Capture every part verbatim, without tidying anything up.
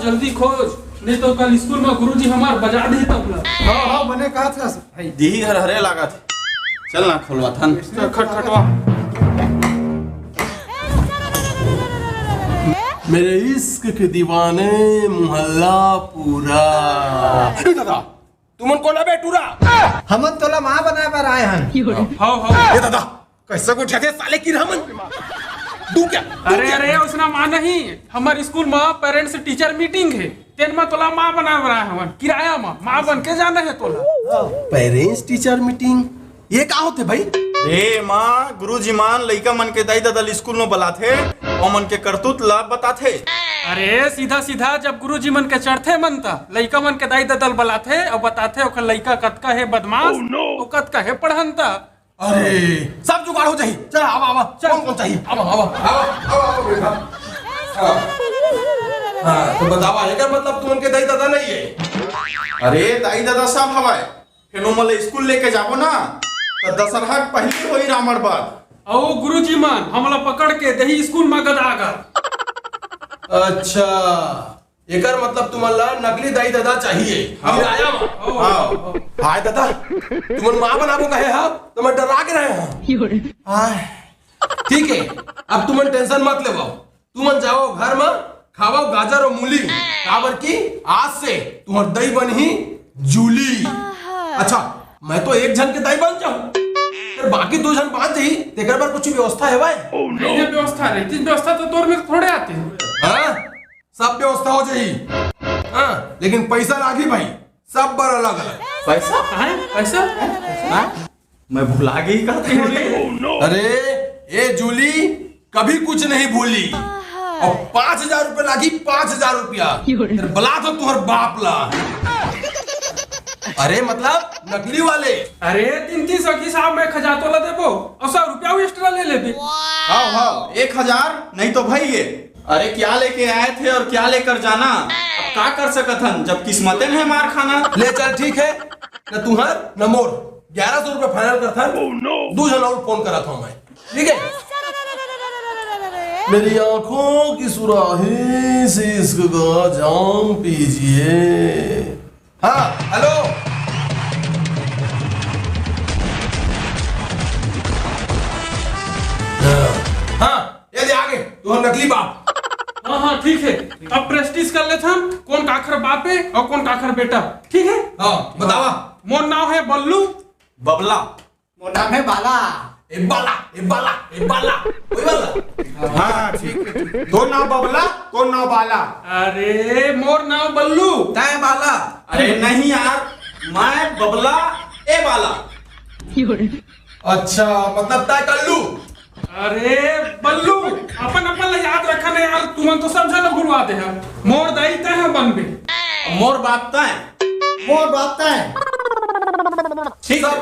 जल्दी खोज, नहीं तो कल स्कूल में गुरुजी हमार बजा दी तबला। हाँ, हाँ, बने कहा था। भाई, दिही हर हरे लागत हे। चल ना, खोलवा थन। खटखटवा। मेरे इश्क के दीवाने, मोहल्ला पूरा। ए दादा, तुमन कोन हव बे टूरा? हमन तोला माँ बनाए बर आए हन। हाँ, हाँ। ए दादा, कैसे गोठियाथे साले किरहा मन। दू क्या? अरे, अरे, उसना माँ नहीं, हमर स्कूल में पेरेंट्स टीचर मीटिंग हे, तेन में तोला माँ बनाए बर आए हवन, किराया में माँ बन के जाना हे तोला। पेरेंट्स टीचर मीटिंग, ये का होथे भाई? ए माँ, गुरुजी मन लइका मन के दाई ददा ल स्कूल में बलाथे, ओमन के करतूत ला बताथे। अरे सीधा सीधा जब गुरुजी मन के चढ़थे मन त लइका मन के दाई ददा ल बलाथे अउ बताथे ओखर लइका कतका हे बदमाश, अउ कतका हे पढ़ंता। अरे सब जुगाड़ हो जाही। चल आवा आवा, चल। कौन कौन चाहिए? आवा आवा। आवा आवा आवा बेटा। हाँ। हाँ, तो बतावा, एकर मतलब तुमन के दाई ददा नहीं है? अरे दाई ददा सब हवाए, फेन ओमन ला स्कूल लेके जाबो ना, त दशहरा के पहिली होही रावण वध। अउ गुरुजी मन हमला पकड़ के देही स्कूल में गदा गद। अच्छा, एकर मतलब तुमन ला नकली दाई ददा चाहिए। हाँ। किराया में। हाँ। हाय दादा, तुमन माँ बनाबो कहे हा, त मैं डरा के रहे हा। हाय। ठीक है, अब तुमन टेंशन मत लेवव। तुमन जावव घर म, खावव गाजर अउ मूली, काबर कि आज से तुंहर दई बनही जूली। अच्छा, मैं तो एक झन के दाई बन जाहूं, फेर बाकी दू झन बांच जाही, तेकर बर कुछ व्यवस्था हेवय? नहीं, ये व्यवस्था नहीं, तीन व्यवस्था तो तोर में थोड़े आते हैं। हाँ, सब व्यवस्था हो जाही। हाँ, लेकिन पैसा लागही भाई, सब बर अलग अलग। पैसा? हैं? पैसा? हाँ? मैं भुला गई का? अरे, ए जूली कभी कुछ नहीं भूली। अउ पाँच हजार रुपया लागी, पाँच हजार रुपया। फेर बला तो तुंहर बाप ला। अरे मतलब नकली वाले। अरे तीन तीन सौ के हिसाब में खजातो ला देबो अउ सौ रुपया extra ले लेबे। हाँ हाँ, एक हजार नहीं तो भाई ये। अरे क्या लेके आए थे और क्या लेकर जाना, अब का कर सकत हन जब किस्मते में है मार खाना। ले चल ठीक है, न तुंहर न मोर, ग्यारह सौ रुपया final करथन। दू झन अउ फोन करत हंव मैं, ठीक है? मेरी आंखों की सुराही से इश्क का जाम पीजिए। हाँ, हेलो। हाँ, ये दे आगे, तुंहर नकली बाप। हाँ हाँ ठीक है, अब practice कर लेथन, कोन काखर बाप हे अउ कोन काखर बेटा, ठीक है? हाँ, बतावा। मोर नाव है बल्लू। बबला। मोर नाम है बाला। ए बाला, ए बाला, ए बाला, वही वाला। हाँ ठीक है, ठीक है। तोर नाव बबला, तोर नाव बाला। अरे मोर नाव बल्लू। तैं बाला। अरे नहीं यार, मैं बबला, ए बाला। अच्छा, मतलब तैं कल्लू। अरे बल्लू, अपन अपन ला याद रखा ना यार, तुमन तो सब झन भुलवा दे हा। मोर दाई तैं हा बनबे। मोर बाप तैं। मोर बाप तैं। ठीक है। सब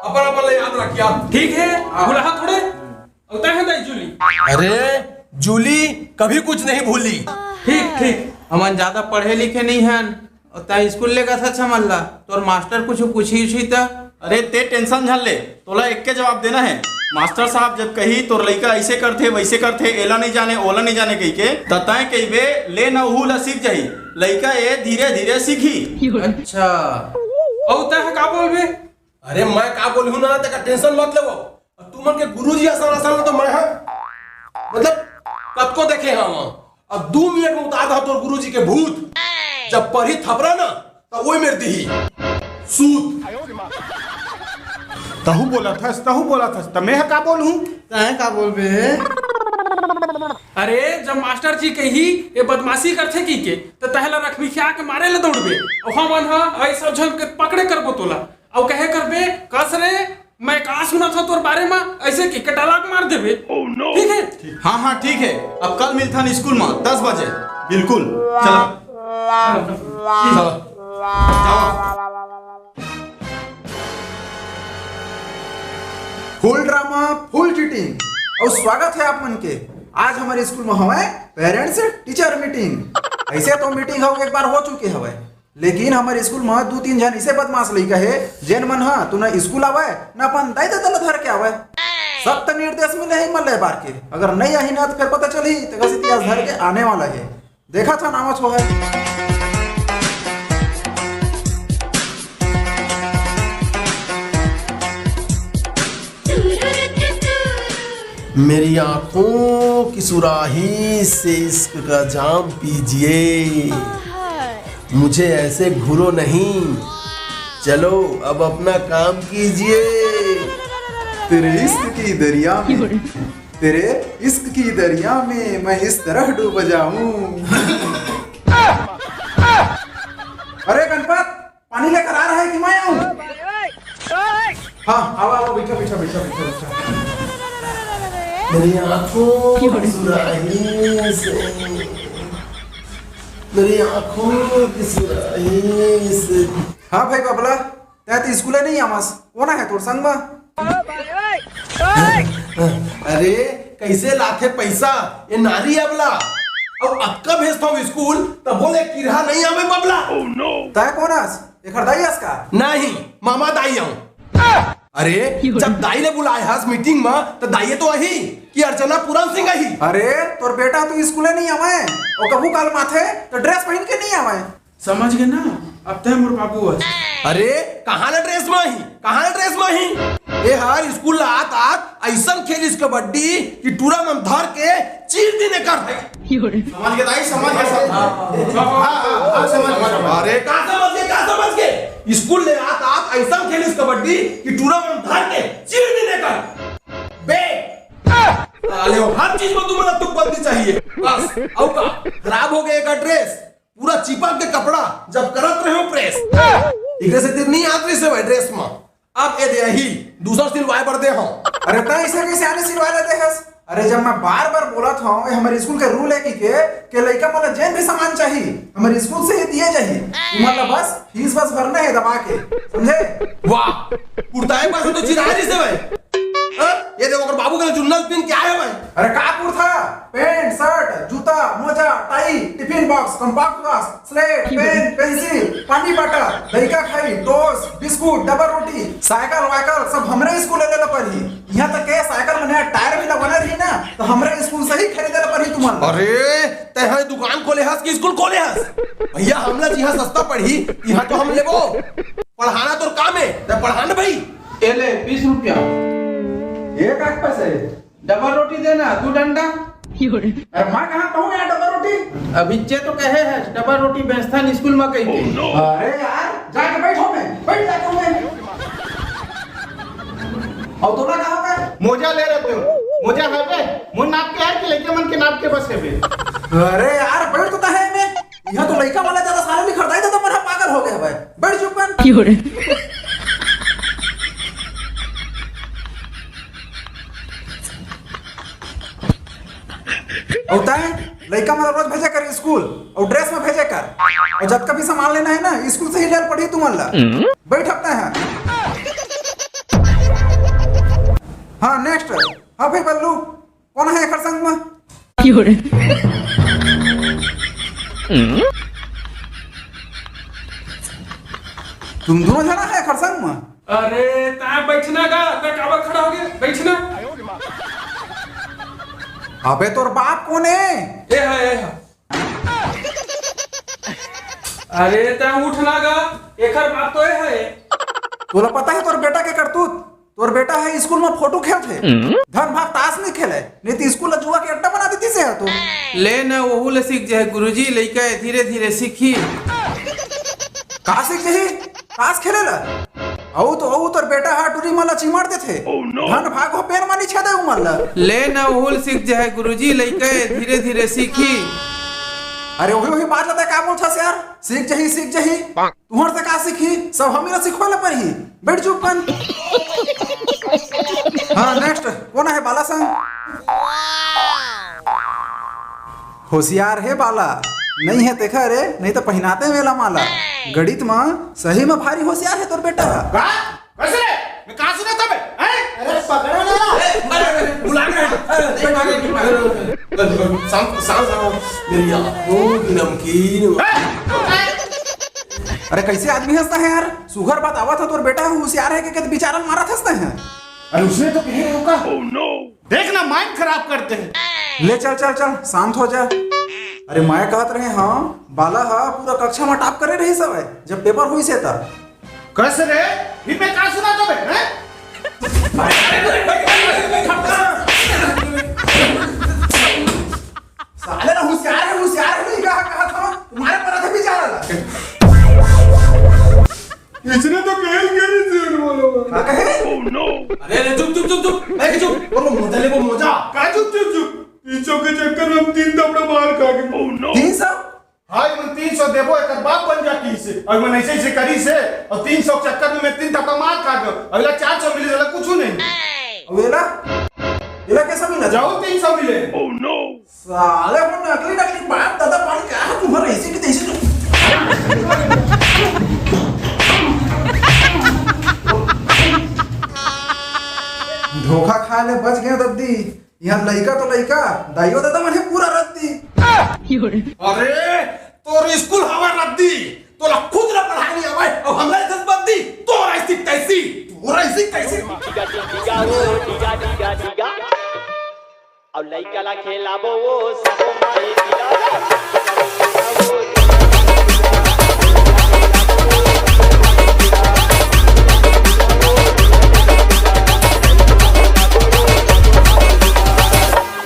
अपन अपन ला याद रखिया। ठीक है, हाँ। भुलाहा थोड़े। अउ तैं हा दाई जूली। अरे जूली कभी कुछ नहीं भूली। ठीक ठीक। हमन ज्यादा पढ़े लिखे नहीं हन। अउ तैं स्कूल लेगथस हमन ला, तोर मास्टर कुछु पूछही उछही त? अरे तैं tension झन ले, तोला एक्के जवाब देना हे। मास्टर साहब जब कही तोर लइका अइसे करथे वइसे करथे, एला नइ जाने ओला नइ जाने कहिके, त तैं कहिबे ले न उहू ला सीख जाही, लइका ए धीरे धीरे सीखही। अच्छा। अउ तैं ह का बोलबे? अरे मैं का बोलहूं ना, तेकर tension मत लेवो। अब तुमन के गुरुजी असन असन ल तो मैं ह मतलब कतको देखे हंव। अब दू मिनट में उतार दहा तोर गुरुजी के भूत। जब परही थपरा ना, त ओई मेर दिही सूत। तहू बोलथस, तहू बोलथस, त मैं ह का बोलहूं? तैं का बोलबे? अरे जब मास्टर जी कही ये बदमाशी करथे कहिके, त तैं ला रखमिखिया के मारे ला दौड़बे। अउ हमन ह अइसा झन के पकड़े करबो तोला। अउ कहे करबे, कस रे, मैं का सुनत हंव तोर बारे म, अइसे कहिके डायलॉग मार देबे। ठीक है? हाँ हाँ ठीक है, अब कल मिलथन स्कूल म दस बजे। बिल्कुल। चला। चला। जाओ। Full drama, full cheating। अउ स्वागत हे आप मन के। आज हमर स्कूल म हवय parents teacher meeting। अइसे तो meeting ह एक बार हो चुके हवय, लेकिन हमर स्कूल म दू तीन झन अइसे बदमाश लइका हे, जेन मन ह तो न स्कूल आवय, न अपन दाई ददा ल धर के आवय। सख्त निर्देश मिले हे एमन ल ए बार के, अगर नइ आही न त फेर पता चलही, तेकर सेती आज धर के आने वाला हे। देखा था नाम छो है। मेरी आंखों की सुराही से इश्क का जाम पीजिए, मुझे ऐसे घूरो नहीं, चलो अब अपना काम कीजिए। तेरे इश्क की दरिया में, तेरे इश्क की दरिया में मैं इस तरह डूब जाऊं। अरे गणपत, पानी लेकर आ रहा है कि मैं आऊं? हाँ, आओ, आओ, बैठो, बैठो, बैठो, बैठो, बैठो। मेरी आंखों की सुराही से, मेरी आंखों की सुराही से। हाँ भाई बबला, तैं तो स्कूले नहीं आवास, कोन हे तोर संग मा? अरे, कैसे लाथे पैसा ये नारी अबला? अब अतका भेजथव स्कूल, तभो ले किरहा नहीं आवे बबला। तैं कोन हस? एखर दाई हस का? नहीं, मामा दाई हूँ। अरे, जब दाई ले बुलाए हस मीटिंग मा, त दाई तो अही कि अर्चना पूरन सिंह अही। अरे, तोर बेटा तो स्कूले नहीं आवे, अउ कभू काल माथे तो ड्रेस पहन के नहीं आवे। समझ गे ना, अब तैं मोर बाबू हस। अरे, कहाँ ले ड्रेस मा ही? कहाँ ले ड्रेस मा ही? ए हर स्कूल ला आत आत अइसन खेलिस कबड्डी कि टूरा मन धर के चीर दिन एकर। समझ गे दाई, समझ गे सब। हाँ, हाँ, हाँ, समझ गे, समझ गे। अरे, का समझ गे, का समझ गे? स्कूल ले आत आत अइसन खेलिस कबड्डी कि टूरा मन धर के चीर दिन एकर। बे, साले हो, हर चीज में तुमन ला तुकबंदी चाहिए। बस, अउ का? खराब हो गे एकर ड्रेस, पूरा चिपक के कपड़ा, जब करत रहे हो प्रेस। एकरे सेती नहीं आत रहिस हे भाई ड्रेस मा। अब ए दे अही, दूसर सिलवाए बर दे हूँ। अरे तैं अइसे कैसे आने सिलवाए ला दे हस? अरे जब मैं बार बार बोलत हूँ, ये हमर स्कूल के रूल हे कि के, के लइका मन ला जेन भी सामान चाहिए, हमर स्कूल से ही दिए जाही। तुमन ला बस फीस बस भरना हे दबा के, समझे? वाह, कुर्ता एक बार से तो चिरा रहिस हे भाई। हाँ? ये देखो, अगर बाबू के जुन्नल पिन क्या है भाई? अरे का कुर्ता? पैंट, शर्ट, जूता, मोजा, tie, tiffin box, compact box, slate, pen, pencil, पानी बॉटल, लइका खाई, टोस्ट, बिस्कुट, डबल रोटी, साइकिल वाइकिल सब हमरे स्कूल ले लेला परही। यहाँ तक के साइकिल में नया टायर भी लगवाना रही ना, तो हमरे स्कूल से ही खरीदे ला परही तुमन। अरे, तैं हा दुकान खोले हस कि स्कूल खोले हस? भैया, हमला जिहाँ सस्ता पड़ही, इहाँ तो हम लेबो। पढ़ाना तोर काम हे, तैं पढ़ा ना भाई। ए ले, बीस रुपया। ये का पैसा हे? डबल रोटी देना, दू डंडा। अरे मैं कहाँ कहूँ यार डबल रोटी? अभी चे तो कहे हे, डबल रोटी बेचथन स्कूल में कही के। अरे यार, जाके बैठो मैं, बैठ जाता हूँ मैं। अउ तोला का होगे? मोजा ले रहे हो, मोजा हवे, मोर नाप के हे कि लइका मन के नाप के बस हवे? अरे यार, बैठ तो तैं हे मैं। यहाँ तो लइका मन ला ज्यादा साले नहीं खरीदाई, तो मन पागल हो गया भाई। बैठ चुप कर। अउ तैं लइका मन ला रोज भेजे कर स्कूल, अउ ड्रेस में भेजे कर, अउ जतका भी सामान लेना हे ना, स्कूल से ही ले पड़ही तुमन ला। बैठ हफ्ता हे। हाँ, नेक्स्ट। हाँ भाई बल्लू, कोन हे एकर संग में? तुम दोनों झना हे एकर संग में? अरे, तैं बैठना गा, तैं काबर खड़ा होगे? बैठना। अबे, तोर बाप कोन हे? ए हा, ए हा। अरे, तैं उठना गा, एकर बाप तो ए हे। तोला पता हे तोर बेटा के करतूत? तोर बेटा हे स्कूल में फोटो खेलथे, धन भाग ताश नहीं खेले, नहीं तो स्कूल ला जुआ के अड्डा बना देतिस हे तो। ले न, ओहू ले सीख जाए गुरुजी, लइका ए धीरे धीरे सीखी। का सीख जाही? ताश खेले ला? अउ तो अउ तोर बेटा हा टूरी मन ला चिमाड़ देथे। धन भाग हो पेन मानी छेदे उमन ला। ले न, ओहू ले सीख जाए गुरुजी, लइका ए धीरे धीरे सीखी। अरे ओही ओही बात ला तैं का बोलथस यार? सीख जाही, सीख जाही। तुहर से का सीखी? सब हमी ला सिखोए ला परही। बैठ चुप कन। हाँ, नेक्स्ट। कोन हे बाला संग? होशियार हे बाला। नहीं हे तेखर रे, नहीं तो पहिनाते मेला माला। गणित म सही म भारी होशियार हे तोर बेटा ह। का? कैसे रे? मैं कहाँ सुना था मैं? हैं? अरे पकड़ो ना। ए, अरे, अरे, बुला के रहा। अरे, नहीं, नहीं, नहीं, नहीं, नहीं। शांत, शांत, शांत। मेरी आंखों की नमकीन। अरे कैसे आदमी हंसता है यार? सुघर बात आवत हे, तोर बेटा होशियार हे के, के बिचारा मारत हंसता है। अरे उसने तो कहे होगा। देख ना, माइंड खराब करते हैं। ले चल, चल, चल, शांत हो जा। अरे मैं कहत रहे हंव, बाला ह पूरा कक्षा म टॉप करे रहिस हवय, जब पेपर होइस हे त। कइसे रे? फिर मैं का सुना तो बे, हैं? साले ना होशियार हे, होशियार हे, नहीं कहा, कहा था, तुम्हारे पर अभी जा रहा। इसने तो खेल के नहीं झूठ बोलो। का कहे? अरे, अरे, चुप, चुप, चुप, चुप। ए, चुप। बोलो, मोजा ले, वो मोजा। का चुप, चुप, चुप? तीन सौ के चक्कर में हम तीन थपड़ा मार खा गए। तीन सौ? हाँ, ये मन तीन सौ देबो, एकर बाप बन जाती इसे। और मन ऐसे, ऐसे करी से, और तीन सौ के चक्कर में मैं तीन थपड़ा मार खा गयो। अगला चार सौ मिले, साला कुछ नहीं। अब एला? एला कैसा मिला? जाओ, तीन सौ मिले। साले वो नकली, नकली बाप दादा पानी का है, तुम्हारा ऐसी की तैसी। धोखा खा ले, बच गए दद्दी। यहाँ लइका तो लइका, दाइयो दादा मन हे पूरा रद्दी। अरे, तोर स्कूल हवा रद्दी, तोला खुद ला पढ़ाई नहीं आवे, अब हमला इज्जत बद्दी, तोर ऐसी तैसी, तोर ऐसी तैसी। अउ लइका ला खेलाबो वो सबो माई पिला।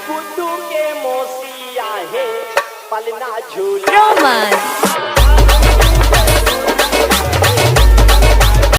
गुड्डू के मौसी आहे, पलना झूला। Romance।